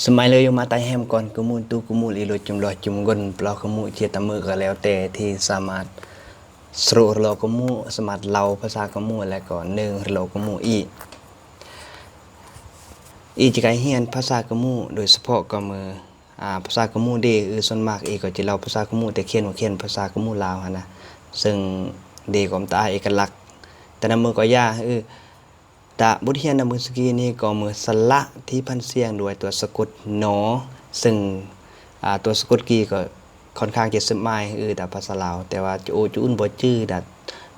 ສະໄໝເລີຍຢູ່ມາຕາຍແຮມກ່ອນກະໝູນຕູກະໝູນອີໂລຈຸມລໍຈຸມກົນປະເລົາະກະໝູນເຈຍຕາເມີກະແລ້ວແຕ່ທີ່ສາມາດສະໂຣກະເລາະກະໝູນ ສາມາດເລົ່າພາສາກະໝູນ ແລະກໍເນີງກະເລາະກະໝູນອີກ. ອີຈະກາຍຮຽນພາສາກະໝູນ ໂດຍສະເພາະກະມື ອາ ພາສາກະໝູນເດ ເອີ ສ່ວນມາກອີກກໍຈະເລົ່າພາສາກະໝູນ ແຕ່ຂຽນ ຂຽນພາສາກະໝູນລາວຫັ້ນນະ ເຊິ່ງເດກໍອາດເອກະລັກ ແຕ່ນຳເມີກໍຢ່າ ເອີ ຕາບົດຮຽນນຳມື້ສະກີນີ້ກໍມີສະຫຼະທີ່ຜັນສຽງດ້ວຍຕົວສະກົດ ນ ເຊິ່ງ ອາ ຕົວສະກົດກີກໍຄ່ອນຂ້າງຈະສະບາຍ ອື ຕາພາສາລາວ ແຕ່ວ່າຈະໂອຈະອຸ່ນບໍ່ຈື່ ດາດ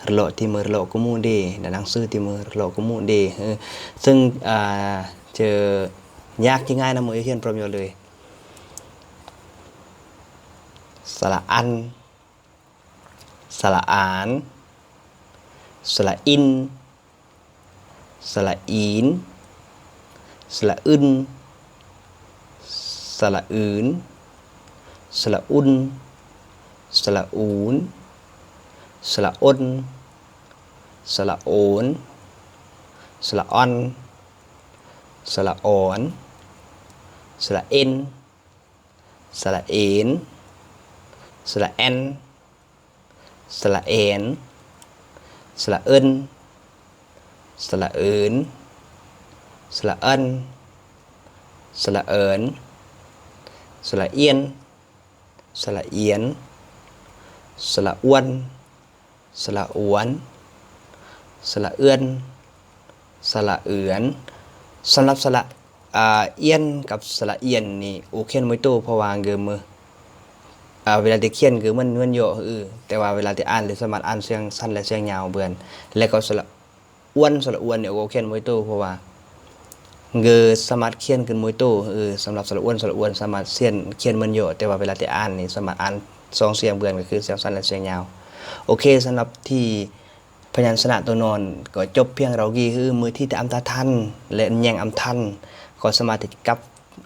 ລະເລາະທີ່ມືລະເລາະກະໝູເດ ດາດໜັງສືທີ່ມືລະເລາະກະໝູເດ ເຊິ່ງ ອາ ຈະຍາກຈະງ່າຍນຳມືຮຽນພ້ອມຢູ່ເລີຍ ສະຫຼະອັນ ສະຫຼະອານ ສະຫຼະອິນ ສະຫຼະອີນ ສະຫຼະອຶນ ສະຫຼະອືນ ສະຫຼະອຸນ ສະຫຼະອູນ ສະຫຼະອົນ ສະຫຼະໂອນ ສະຫຼະອອນ ສະຫຼະອອນ ສະຫຼະເອັນ ສະຫຼະເອນ ສະຫຼະແອນ ສະຫຼະແອນ ສະຫຼະເອິນ ສະຫຼະເອີນ ສະຫຼະເອິນ ສະຫຼະເອີນ ສະຫຼະອຽນ ສະຫຼະອຽນ ສະຫຼະອວນ ສະຫຼະອວນ ສະຫຼະເອື້ອນ ສະຫຼະເອື້ອນ. ສຳລັບສະຫຼະ ອາ ອຽນ ກັບສະຫຼະອຽນນີ້ ໂອ ຂຽນໝົດໂຕ ເພາະວ່າເກີມ ອາ ເວລາທີ່ຂຽນເກີມມັນ ມັນຍໍ ອື ແຕ່ວ່າເວລາທີ່ອ່ານ ຫຼື ສາມາດອ່ານສຽງສັ້ນ ແລະ ສຽງຍາວເບືອນ ແລະ ກໍສະຫຼະ ອວນ ສະຫຼະອວນນີ້ ໂອ ຂຽນໝົດໂຕ ເພາະວ່າ ເກີສາມາດຂຽນຂຶ້ນໝົດໂຕ ເອີ ສຳລັບສະຫຼະອວນ ສະຫຼະອວນ ສາມາດຂຽນ ຂຽນເໝືອນຍໍ ແຕ່ວ່າເວລາທີ່ອ່ານນີ້ ສາມາດອ່ານສອງສຽງເບືອນ ກໍຄືສຽງສັ້ນ ແລະ ສຽງຍາວ. ໂອເຄ ສຳລັບທີ່ພະຍັນຊະນະໂຕນອນ ກໍຈົບພຽງເທົ່ານີ້ ຄືມື້ທີ່ຕາມຕາທັນ ແລະ ແຍງອຳທັນ ກໍສາມາດທີ່ກັບ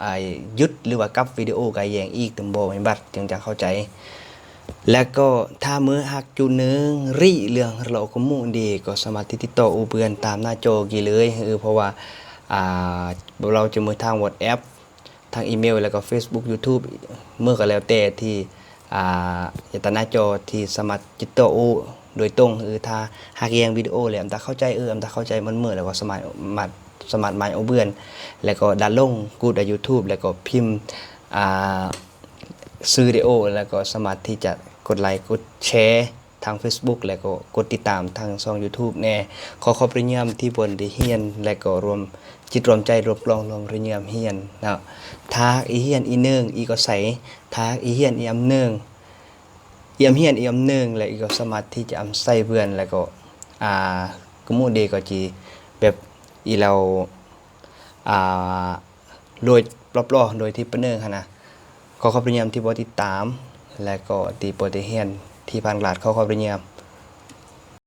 ອາ ຢຸດ ຫຼືວ່າກັບວິດີໂອກາແຍງອີກຕຳບໍ່ແມ່ນບັດ ຈຶ່ງຈະເຂົ້າໃຈ. ແລະກໍຖ້າເມີຮັກຈຸເນີງຣີເລື່ອງລະເລາະກະໝູເດ ກໍສາມາດທີ່ຕິດຕໍ່ໂອເພື່ອນຕາມໜ້າຈໍກີເລີຍ ເພາະວ່າ ອາ ເຮົາຈະມີທາງ WhatsApp ທາງອີເມວ ແລະກໍ Facebook YouTube ເມີກໍແລ້ວແຕ່ທີ່ ອາ ຕາມໜ້າຈໍທີ່ສາມາດຕິດຕໍ່ໂອໂດຍຕົງ ຫຼືຖ້າຮັກແຍງວິດີໂອແລ້ວ ອຳຕາເຂົ້າໃຈ ເອີ ອຳຕາເຂົ້າໃຈໝົດເມີ ແລ້ວກໍສາມາດ ສາມາດມາໂອເພື່ອນ ແລ້ວກໍດາວໂຫຼດ Google YouTube ແລ້ວກໍພິມ ອາ ຊື່ວິດີໂອ ແລ້ວກໍສາມາດທີ່ຈະກົດໄລກົດແຊທາງ Facebook ແລ້ວກໍກົດຕິດຕາມທາງຊ່ອງ YouTube ແດ່. ຂໍຂອບພະຍາຍາມທີ່ເພິ່ນໄດ້ຮຽນ ແລ້ວກໍລວມຈິດລວມໃຈ ລວມກອງ ລວມພະຍາຍາມຮຽນເນາະ. ຖ້າອີຮຽນອີເນີງ ອີກໍໃສ່ ຖ້າອີຮຽນອີອຳເນີງ ອີອຳຮຽນອີອຳເນີງ ແລະ ອີກໍສາມາດທີ່ຈະອຳໃສ່ເພື່ອນ ແລ້ວກໍ ອາ ກະໝູເດກໍຈິແບບ ອີລາວ ອາ ໂດຍລອບໆ ໂດຍທີ່ປະເນີງຫັ້ນນະ. ຂໍຂອບພະຍາຍາມທີ່ບໍ່ຕິດຕາມ ແລະກໍທີ່ບໍ່ໄດ້ຮຽນທີ່ຜ່ານການ ຂໍຂອບພະຍາຍາມ.